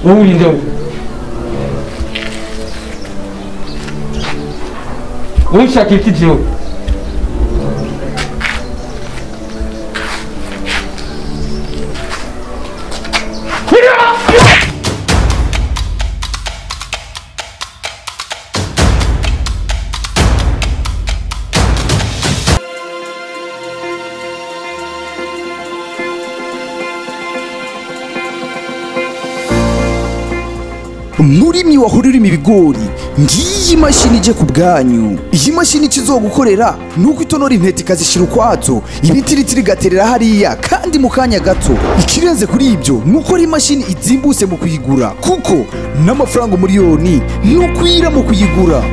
Wowe urinde wowe. Wowe ushaka iki jewe? Murimyi wahora urima ibigori, ngiyi imashini ije ku bwanyu. Iyi mashini ikizogukorera nuko itonora intete ikazishira ukwazo, ibitiritiri igaterera hariya kandi mu kanya gato. Ikirenze kuri ibyo nuko ari imashini izimbutse mu kuyigura, kuko n'amafaranga umuriyoni nukwira mu kuyigura.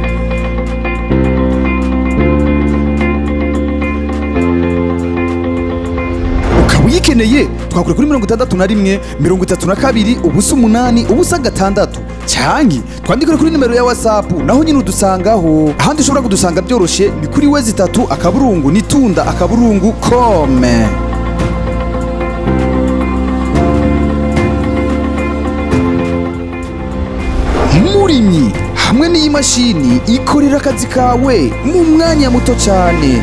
Ukaba uyikeneye twakure kuri 61 32 0 8 0 6 cyangi twandikire kuri nimero ya WhatsApp, naho nyine udusangaho. Ahandi ushobora kudusanga byoroshe ni kuri wezi 3 akaburungu nitunda akaburungu com. Murimyi hamwe n'iyi mashini ikorera akazi kawe mu mwanya muto cyane.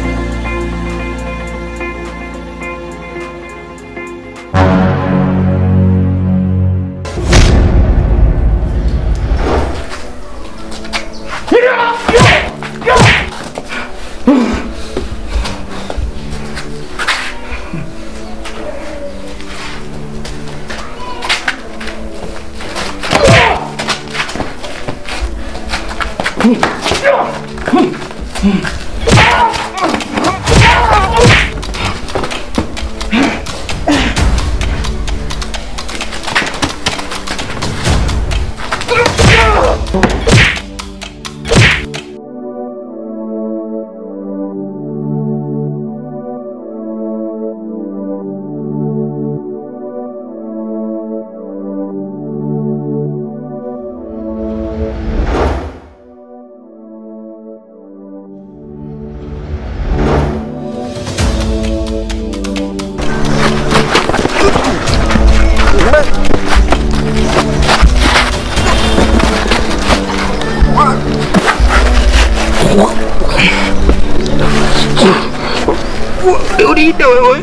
Urinde wewe.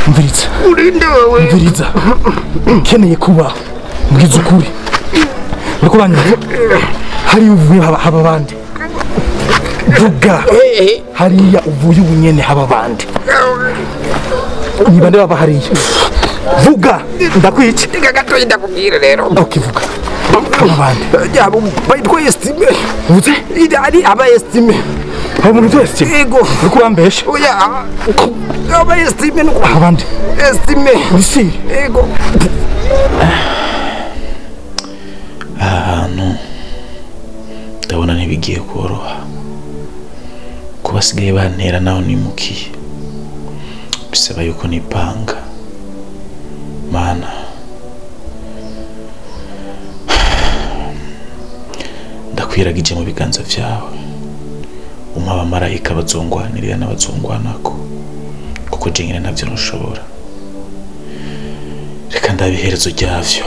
Mviriza. Urinde wewe. Mviriza. Nkeneye kuba mbwiza ukuri. Uriko uranyumva? Hariya uvuye haba abandi. Vuga. Hariya uvuye ubunyene haba abandi. Ni bande baba hariya? Vuga. Ndakwica. Reka gatoya ndakubwira rero. Okay, vuga. Haba abandi. Yabo bayitwa estime. Uvuze? Ari aba estime. Hari umuntu witwa Estime? Yego. Uriko urambesha? Oya. Aba estime nuko. Abandi. Estime. Uri Yego. Aha hantu ndabona ntibigiye koroha, ko basigaye bantera naho nimukiye, bisaba yuko nipanga. Mana, ndakwiragije mu biganza vyawe, umpa abamarayika bazongwanirira n'abazongwanako, kuko je nyene ntavyo ntushobora. Reka ndabe iherezo ryavyo.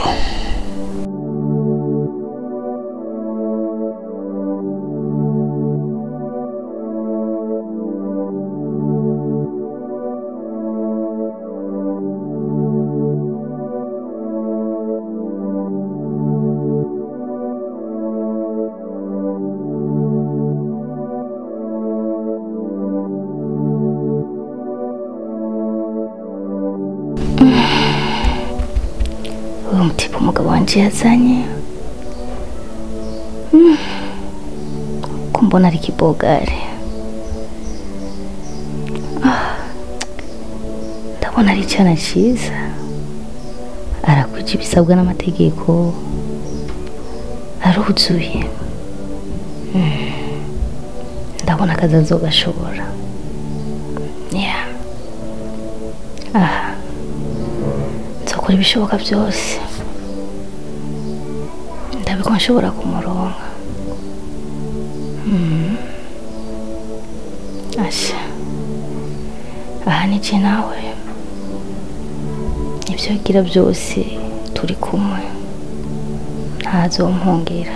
Uwo mutipe umugabo wanje yazanye ko mbona ari kibogare. Ndabona ari icana ciza, arakwija ibisabwa n'amategeko, aruzuye. Ndabona akazi azogashobora. Yeah. Aha nzokora ibishoboka byose ndabiko nshobora kumuronka. Asha aha nije nawe, ibyo ugira byose turi kumwe. Ntazompungira.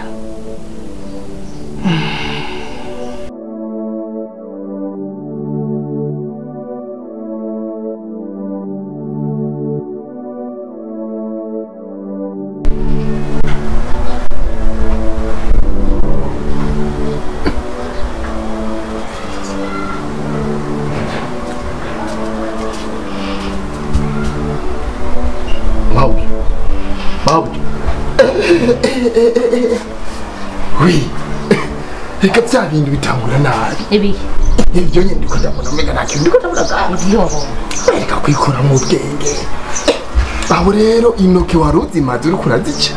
Oui. Reka bya bintu bitangura nabi. Ibi. Ibyo nyine ndiko ndabona umenga nta kintu ndiko ndabona kandi. Reka kwikura mu bwenge. Aho rero inoki waruzi mazi uri kurazica.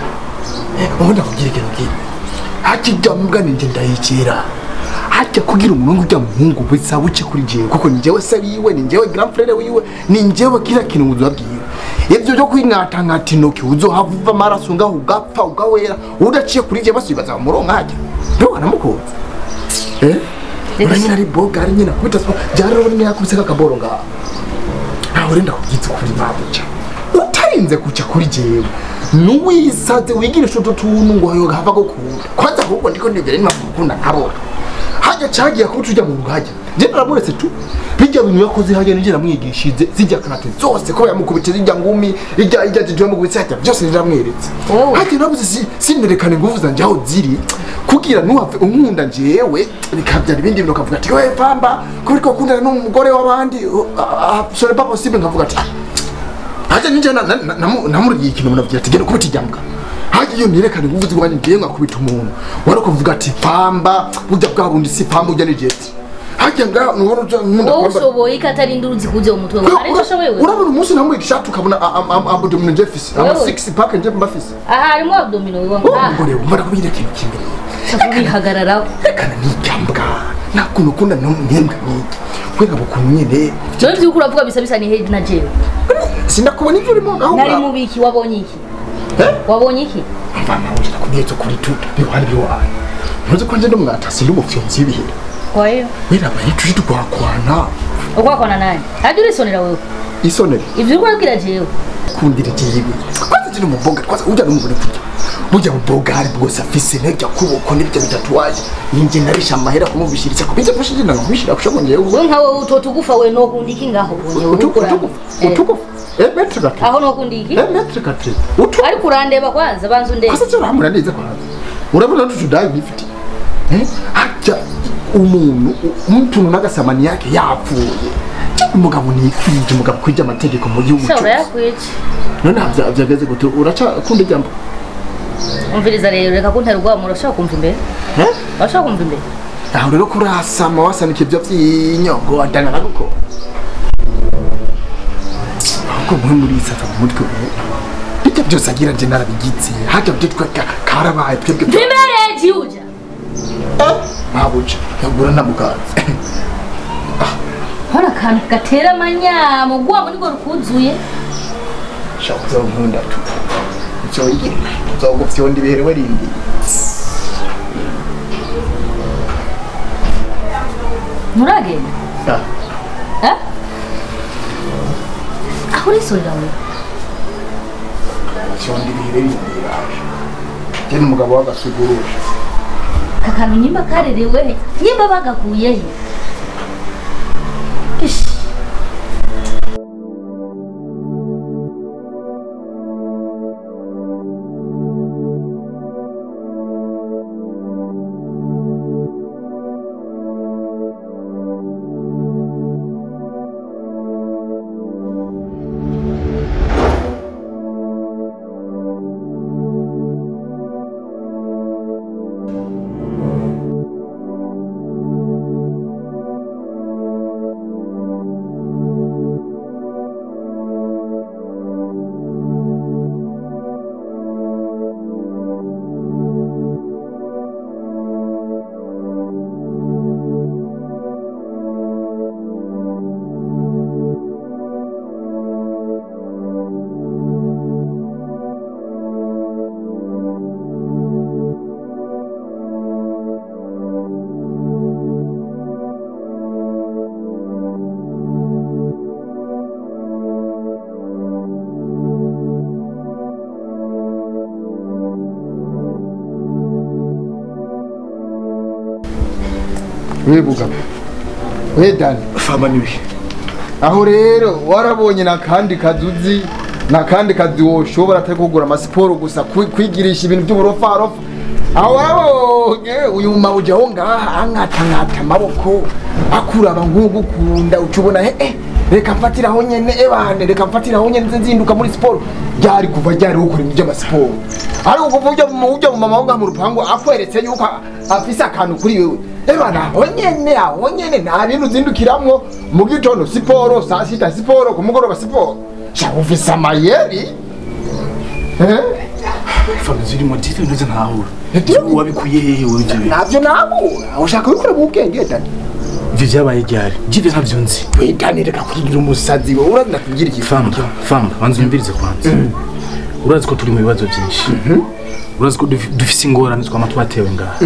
Ubu ndakubwira ikintu kimwe. Hakijya mbwa ninjye ndayikira. Hajya kugira umuntu ujya muhungu bisaba uce kuri jewe kuko ni jewe se wiwe, ni jewe grand frère wiwe, ni jewe kila kintu uzabwiwe. Ibyo byo kwingata nkati inoki uzohava amaraso ngaho ugapfa ugawera udaciye kuri jewe basubiza muronka hajya. Ndo banamukunze. Eh? Uranyina ari boga ari nyina kubita byararo ni yakubise kakaboro ngaho. Aho renda kubyiza kuri mabuja. Utarinze kuca kuri jewe. Nuwisaze wigirisha utuntu ngo ayo gahava gukunda. Kwanza ahubwo ndiko ndibere nimukunda nkabona. Hajya cagiye kuba tujya mu ruhajya. Je naramuretse tu. Bijya bintu yakoze hajya nije namwigishize zijya karate zose ko yamukubite zijya ngumi ijya ijya jije mukubitse hajya byose niramweretse. Hajya nabuze sinderekane nguvu zanje aho ziri kugira nuhave unkunda njewe bikabyara ibindi bintu kavuga ati we pamba kuri ko kundana n'umugore w'abandi ce n'est pas possible nkavuga ati hajya nije namuriye ikintu munavye ati genda kubita ijyambwa. Hajya iyo nirekane nguvu zigwanye ngiye ngakubita umuntu warakuvuga ati pamba burya bwa bundi si pamba ujya ni jet. Hajya nga nuhoro nkunda kwamba ushoboye katari induruzi kuze umutwe wawe ariko ushoboye wewe urabona umunsi namwigisha tukabona abdominal jeffis ama 6 pack nje mbafise aha harimo abdominal wewe ngaha umugore umara kubira ikintu kimwe kubihagarara rekana nijambwa nakuntu kunda nembwa niki kwega bukuntu nyene je byuko uravuga bisa bisa ni head na jewe sindakubona ivyo urimo ngaho nari mubiki wabonye iki wabonye iki mama ujira kubyeto kuri tu bihwani bihwani ntuzi ko nje ndumwatasi ndumufyonzi y'ibihera. Kwa hiyo wera bayitu tukwakwana ukwakwana nani hadi urisonera wewe isonera ivyo uriko jewe kundira jewe kwanza tiri muboga kwanza ujya n'umugore kurya burya muboga ari bwose afise n'ibyo kuboko n'ibyo bitatuwaje ninjye narisha amahera kumubishiriza kubijya mfashije nanga kubishira kushobo njewe wewe nkawe utotugufa we no kundiki ngaho utugufa metre katre aho no kundiki metre katre utu ariko urandeba kwanza banza undebe kwanza cyo uramura neza kwanza urabona tutudaye nifite hajya umuntu umuntu n'agasamani yake yapfuye umugabo nikwije umugabo kwije amategeko mu gihugu cyose yakwije none havyageze gute uraca kunda ijambo umviriza rero reka kuntera urwamo urashaka kumva imbere urashaka kumva imbere aho rero kurasama wasanike ibyo by'inyongo adana naguko ahubwo mwe muri isata mu mutwe bijya byose agira nje narabigitse hajya byo tweka karabaye twebwe imbere jiuja mabuja yagura namukazi hora kantu gatera amanyamo gwamo niko rukuzuye shakuza nkunda tu cyo nzogufyonda ibihere werindi muragenda aho urisorera wewe fyonda ibihere rindi raje je n'umugabo w'agasuguruje akantu nyimba karerewe nyimba bagakuye he. We bugabo. We Dani. Famba nibi. Aho rero warabonye nakandi kazuzi nakandi kazi woshobora atari kugura amasiporo gusa kwigirisha ibintu by'uburofarofa. Aho warabonye uyu mabuje aho ngaha ankatankata amaboko akuraba nk'ugukunda ucubona reka mfatiraho nyene ebane reka mfatiraho nyene nze nzinduka muri siporo ryari kuva ryari ukora ibintu by'amasiporo. Ariko kuva ujya mu mama ngaha mu rupangu akweretse yuko afise akantu kuri wewe. Ebana aho nyene nta bintu uzindukiramwo mu gitondo siporo saa sita siporo ku mugoroba siporo. Sha ufise amayeri. Famba ziri mu dite ntuze ntahura. Wabikuye hehe wewe ibyo bintu? Ntabyo nabura. Ushaka kubikora mu bwenge Dani. Ivyo vyabaye ryari? Jivyo ntavyo nzi. We Dani reka kwigira umusazi wewe urazi ndakubwira iki. Famba banza unyumvirize kwanza. Urazi ko turi mu bibazo byinshi. Urazi ko dufise ingorane twama twatewe ngaha.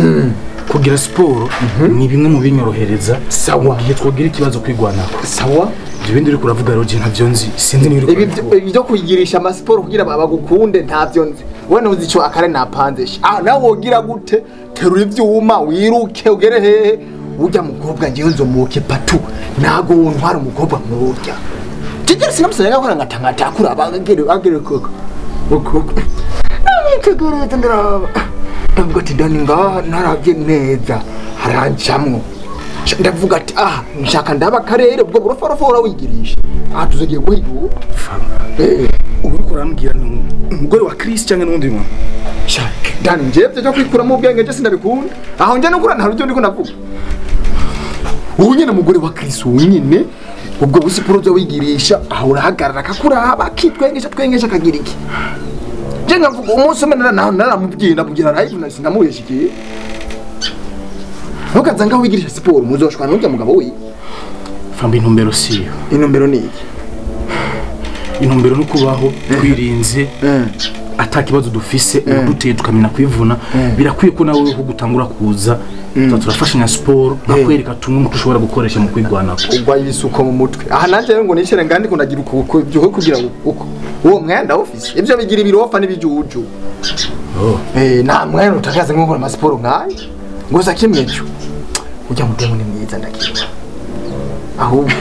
Kugira siporo ni bimwe mu binyorohereza Sawa. Mu gihe twogira ikibazo kwigwanako. Sawa. Ibyo bindi uri kuravuga rero je ntavyo nzi. Sinzi niba uri Ibi byo kwigirisha amasiporo kugira bagukunde ntavyo nzi. Wewe ntuzi ico akare napanze. Ah nawe wogira gute? Terura ivyuma wiruke ugere hehe? Urya mukobwa njewe nzomuke patu. Nago ntwara umukobwa murya. Kigera sinamusanga gakora ngatangata akura abagere agere koko. Ukoko. Nitegereza ndaraba. Ndavuga ati Dani ngaha naravye neza harancamwo. Ndavuga ati ah nshaka ndaba karere ubwo buroforofo urawigirisha. Ah tuzogiye guhiga. Ubu uriko urambwira ni umugore wa Chris cyangwa n'undi muntu? Shaka Dani njewe byo kwikuramo ubwenge je sindabikunda. Aho nje nukura nta rujyo ndiko navuga. Ubu nyene umugore wa Chris unyine ubwo busiporo byo wigirisha aho urahagarara akakuraba akitwengesha twengesha akagira iki. Je ngavuga umunsi umwe naramubwiye ndamubwira live na sinamubeshikiye. Ntukaza ngaho wigirisha siporo muzoshwana n'urya mugabo we. Famba intumbero siyo. Intumbero ni iki? Intumbero no kubaho twirinze ata kibazo dufise uduteye tukamenya kwivuna. Birakwiye ko nawe gutangura kuza turafashanya siporo nkakwereka tumwe mu dushobora gukoresha mu kwigwanako. Ugwaye ibisuko mu mutwe. Aha nanje rero ngo nicere ngandi ko ndagira uko byo kugira uko. Uwo mwenda office ibyo bigira ibirofa n'ibijuju. Nta mwenda utakaza nko gukora amasiporo nkayo. Ngoza kimwe cyo. Ujya mudemu ni mwiza ndakira. Ahubwo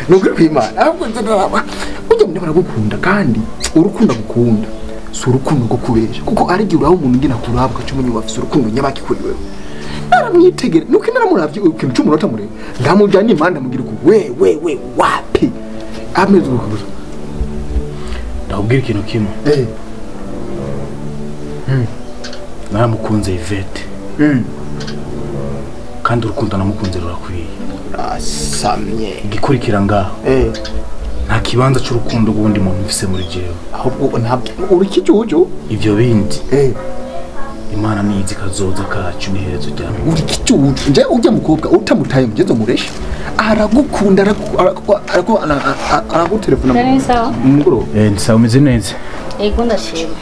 nukuri kwimana ahubwo nzaraba. Ujya mudemu aragukunda kandi urukundo gukunda. Si urukundo rwo kubesha kuko ari gihe uraho umuntu ngina kurabwa cy'umunyi wafise urukundo nyabaki kuri wewe. Naramwitegere nuko naramuravye ikintu cy'umunota mure. Ndamujyanye imanda mugira uko we we we wapi. Ameze uko. Ndakubwira ikintu kimwe. Naramukunze Yvette. Kandi urukundo namukunze rurakwiye. Asamye. Igikurikira ngaho. Nta kibanza cy'urukundo rw'undi muntu mfise muri jewe. Ahubwo ntabwo uri kijuju. Ivyo bindi. Imana niyizi kazoza kacu n'iherezo ryawe. Uri kijuju. Nje ujya mukobwa utamutaye mugezo muresha. Aragukunda aragutelefona. Ni sawa? Mugoroba. Ni sawa umeze neza. Ego ndashima.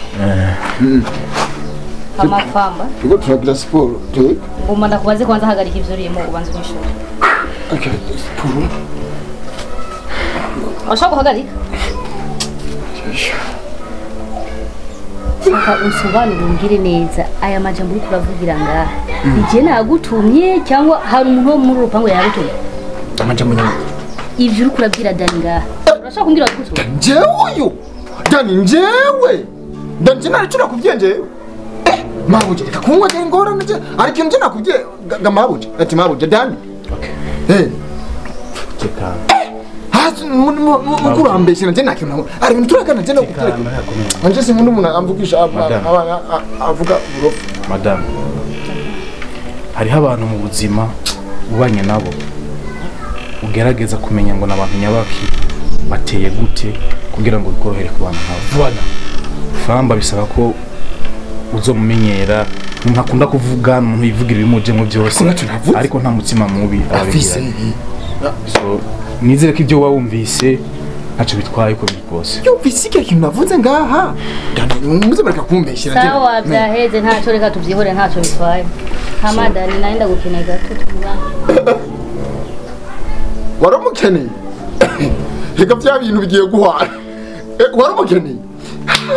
Amafamba. Tuko turagira siporo. Ngoma ndakubaze kwanza hagarika ivyo urimo ubanze umwishure. Okay, siporo. Urashobora guhagarika? Shaka unsobanurire umbwire neza aya majambo uriko uravugira ngaha. Nije nagutumye cyangwa hari umuntu wo muri urupangu yagutumye? Amajambo nyine. Ivyo uriko urabwira Dani ngaha. Urashobora kumbwira wagutumye? Njewe uyu. Dani njewe. Dani nje nari nakubwiye njewe. Mabuje reka kunywa je ingorane je ariko nje nakubwiye ga mabuje ati mabuje Dani. Okay. Tekana. Hasi mukurambeshe nje nakintu ari ibintu turakana nje nakubwira. Nje sinkunda umuntu amvugisha abana avuga burofa. Madame. Hariho abantu mu buzima ubanye nabo ugerageza kumenya ngo nabantu nyabaki bateye gute kugira ngo bikorohere kubana nabo. Voilà. Famba bisaba ko uzomumenyera umuntu akunda kuvuga umuntu yivugira ibimuje mu byose ariko nta mutima mubi afise. So nizere ko ibyo wumvise ntacyo bitwaye uko biri kose. Yumvise iki kintu navuze ngaha? Muze bareka kumbeshyira. Sawa byaheze ntacyo reka tubyihore ntacyo bitwaye. Hamadani naenda ndagukeneye gato tuvugane. Waramukeneye? Reka bya bintu bigiye guhara. Waramukeneye?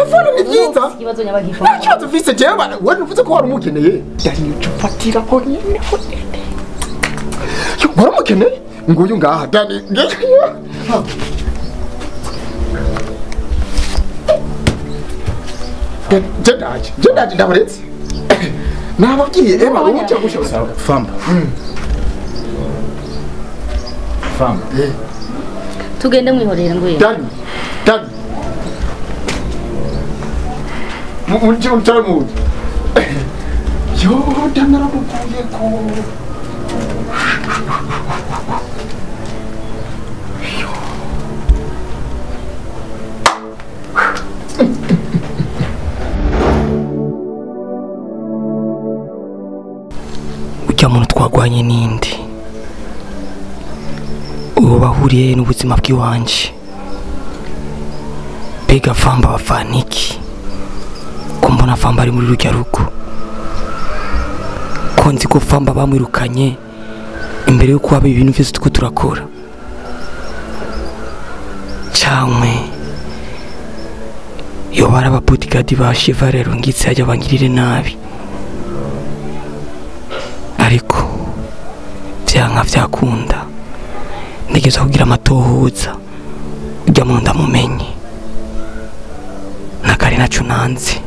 Avana ni byiza. Ikibazo nyabagifo. Ikibazo ufise jewe wewe uvuze ko waramukeneye. Dani ucufatira ko nyine ko. Waramukeneye nguyu ngaha Dani. Jendaje ndabaretse. Nababwiye eba ubuca gusha famba. Famba. Tugende mwihorera nguye. Dani. Dani. Munje umtara mu. Yo Dani aramukuye ko. Ujya muntu twagwanye nindi uwo bahuriye n'ubuzima bw'iwanje mbega famba bafaniki ko mbona famba ari muri rujya rugo ko nzi ko famba bamwirukanye imbere yo kuba ibintu byose tuko turakora cyangwa iyo bari ababodyguard ba Chevalier rungitse ajya bangirire nabi ariko byanka byakunda nigeze kugira amatohoza ujya mu ndamumenye nakari nacu nanze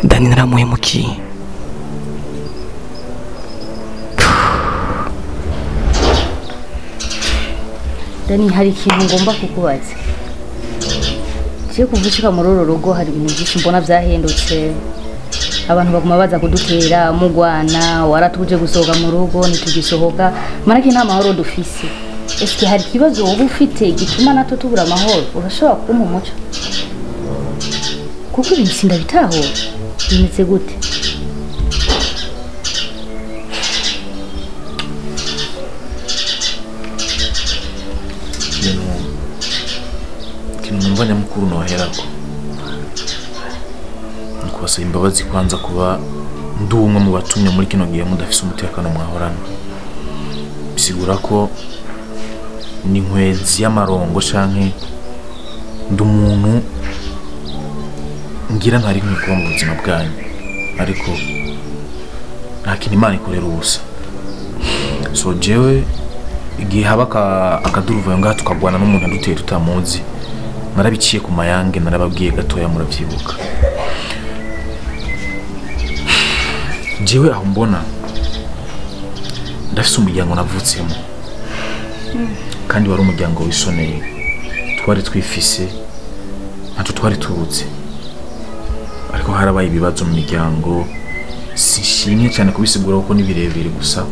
Dani naramuhemukiye. Dani hari ikintu ngomba kukubaza. Cyo kuvushika muri uru rugo hari ibintu byinshi mbona byahindutse. Abantu baguma baza kudutera mugwana waratuje gusohoka mu rugo ntitugisohoka maraki nta mahoro dufise. Eske hari kibazo wowe ufite gituma natwe tubura amahoro urashobora kumpa umuco? Kuko ibintu sindabitahura bimeze gute? Ikintu numva nyamukuru noherako ni kubasaba imbabazi kwanza kuba ndi umwe mu batumye muri kino gihe mudafise umutekano mwahorana. Bisigura ko ni nkwezi y'amarongo canke ndi umuntu ngira ntari nkwiye kuba mu buzima bwanyu ariko nta kintu Imana ikorera ubusa. So jewe igihe haba akaduruvayo ngaha tukagwana n'umuntu aduteye tutamuzi narabiciye ku mayange narababwiye gatoya muravyibuka. Jewe aho mbona ndafise umuryango navutsemo kandi wari umuryango wisoneye twari twifise ntacyo twari tubuze ariko harabaye ibibazo mu miryango sishimye cyane kubisigura kuko ni birebire gusa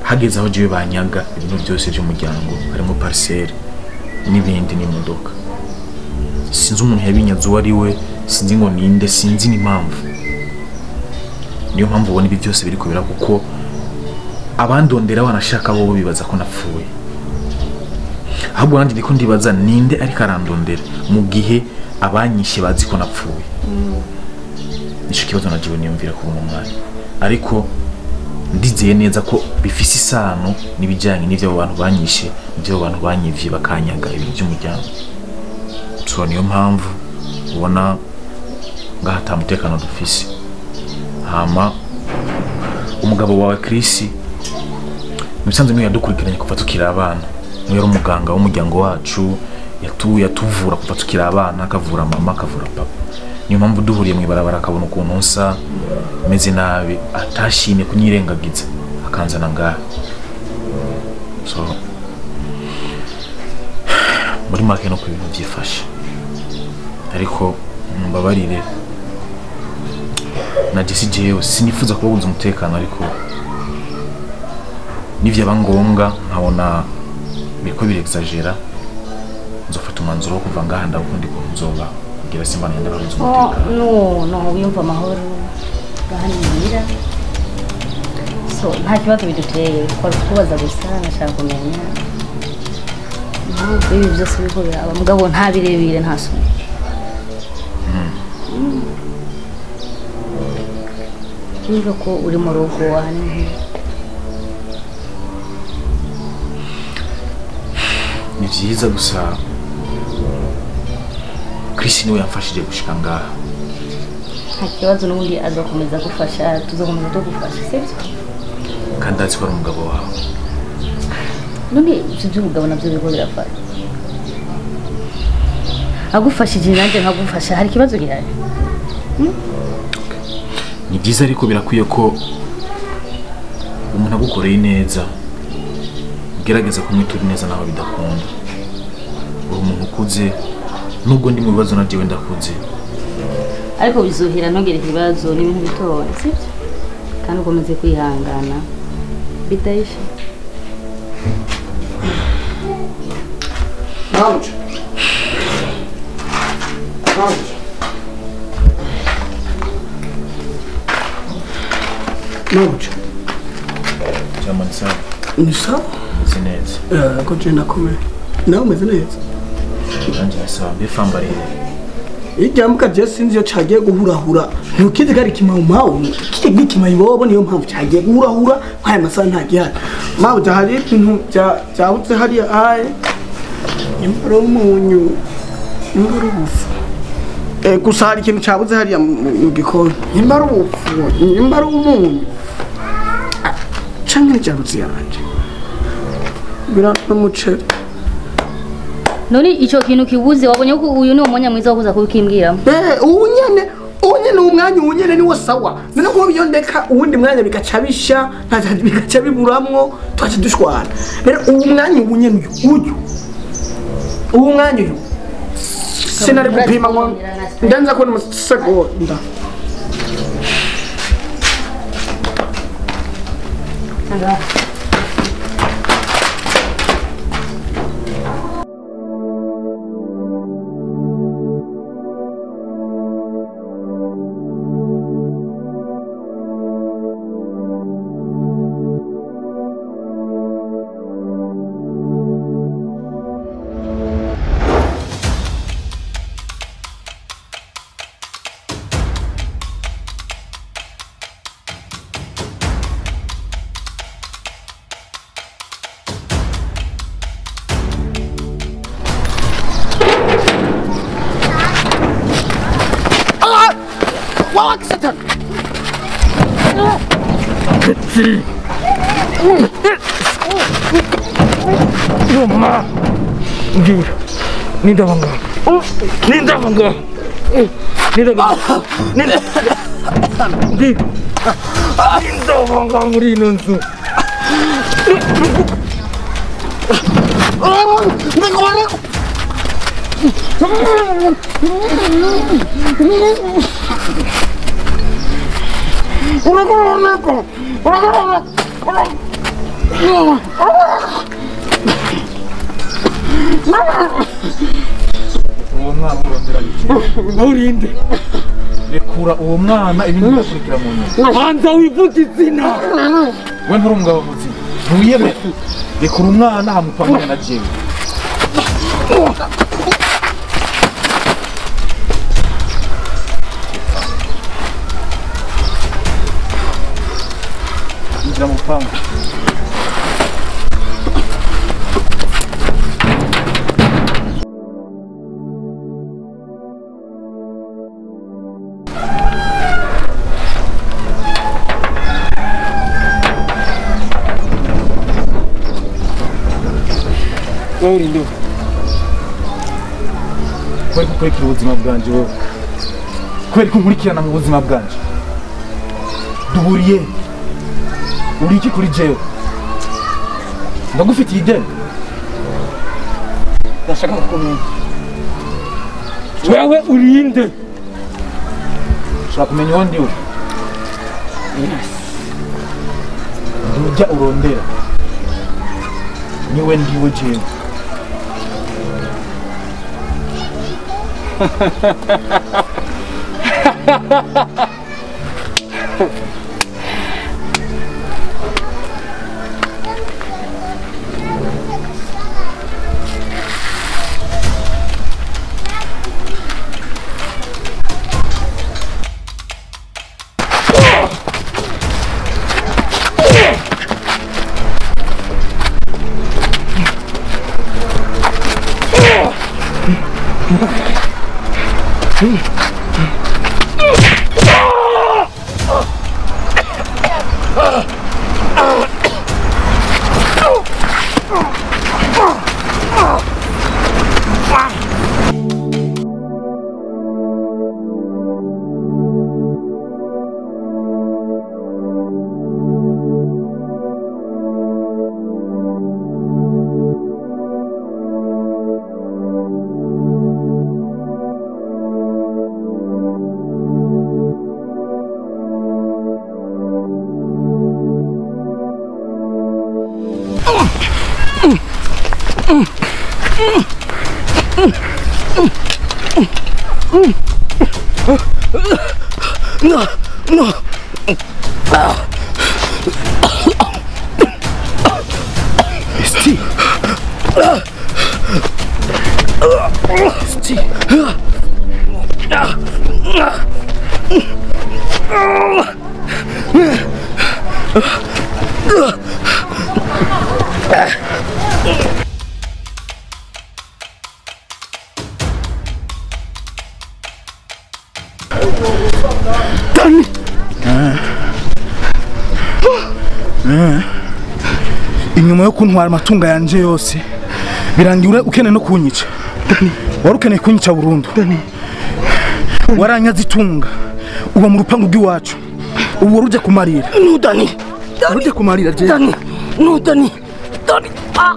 hageze aho jewe banyaga ibintu byose by'umuryango harimo parcelle n'ibindi n'imodoka. Sinzi umuntu yabinyaze uwo ari we sinzi ngo ninde sinzi n'impamvu. Niyo mpamvu ubona ibi byose biri kubera kuko abandondera banashaka bo bibaza ko napfuye. Ahubwo nanjye ndiko ndibaza ninde ariko arandondera mu gihe abanyishe bazi ko napfuye. Nico kibazo nagiwe niyumvira kubona umwanya ariko ndizeye neza ko bifise isano n'ibijyanye n'ivyo abo bantu banyishe n'ivyo abo bantu banyivye bakanyaga ibintu by'umuryango. So niyo mpamvu ubona ngaha ata mutekano dufise. Hama umugabo wawe Chris musanze niwe yadukurikiranye kuva tukiri abana niwe yari umuganga w'umuryango wacu yatuvura kuva tukiri abana akavura mama akavura papa. Niyo mpamvu duhuriye mu ibarabara akabona ukuntu nsa meze nabi atashimye kunyirengagiza akanzana ngaha. So muri make no kubintu byifashe ariko mbabarire na Jesse jewe sinifuza kubabuza umutekano ariko nivyaba ngombwa nkabona biriko birexagera nzofata umwanzuro wo kuva ngaha ndabukundi ko nzoba kugira simba nenda babuza umutekano. No no wiyumva amahoro ngaha ni muhira. So nta kibazo biduteye twari kubaza gusa nashaka kumenya impamvu ibi byose biriko biraba mugabo nta birebire nta soni. Niba ko uri mu rugo aha ni muhira. Ni vyiza gusa Chris niwe yamfashije gushika ngaha. Nta kibazo n'ubundi azakomeza gufasha tuzakomeza tugufasha sibyo? Kandi azi ko ari umugabo wawe. None ibyo by'ubugabo nabyo biriko birafata. Agufashije nanjye nkagufasha, hari ikibazo gihari? Ni byiza ariko birakwiye ko umuntu agukoreye neza ugerageza kumwitura neza naho bidakunda. Uri umuntu ukuze, nubwo ndi mu bibazo na jewe ndakuze. Ariko bizohera ntugire ikibazo, ni ibintu bitoya, sibyo? Kandi ukomeze kwihangana bidahise. Mawuja. Mawuja. Mawuja. Chama ni sawa. Ni sawa? Meze neza. Ko je ndakomeye. Nawe umeze neza? Nanje ni sawa, mbifambariye. Ijambuka je sinzi yo cagiye guhurahura. Ntukizi kari kimawumawu, kiki kimayibobo niyo mpamvu cagiye guhurahura, nkaya masaha ntagihari. Mawuja hari ibintu byabuze hariya aye. Imboro umunyu, imboro ubufu. Gusa hari ikintu cabuze hariya mu gikoni. Imboro ubufu, imboro umunyu. Canke jabuze yanje. Bira n'umuceri. None ico kintu kibuze wabonye ko uyu ni umwanya mwiza wo kuza kubikimbwiramo. Unyene umwanya unyene niwo sawa. None ko biyondeka uwundi mwanya bigaca bisha, ntaza bigaca biburamwo, twaca dushwana. Rero uwu mwanya unyene uyu. Uwu mwanya uyu. Sinari gupima ngo ndanza kubona amasegonda. Nindabanga muri ino nzu. Uwo mwana urondera iki? Urinde. Rekura uwo mwana ibintu bikurikira mu nyuma. Banza wivuge izina. We nturi umugabo muzima. Ntuyemere. Rekura umwana hamupangane na jewe. Injira mu rupangu. Urinde. Kubera ko ukurikira ubuzima bwanje wowe. Kubera ko nkurikirana mu buzima bwanje. Duhuriye. Uri iki kuri jewe? Ndagufitiye ideni. Ndashaka kukumenya. Wewe urinde. Ushaka kumenya uwo ndiwe? Yes. Ujya urondera. Niwe ndiwe jewe. No, no. Esti. Esti. Dani. Inyuma yo kuntwara amatungo yanje yose birangira ukeneye no kunyica. Dani, wari ukeneye kunyica burundu. Dani, waranyaze itunga uba mu rupangu rw'iwacu, ubu wari ujya kumarira. No, Dani. Wari ujya kumarira je. Dani, no, Dani. Dani. Ah.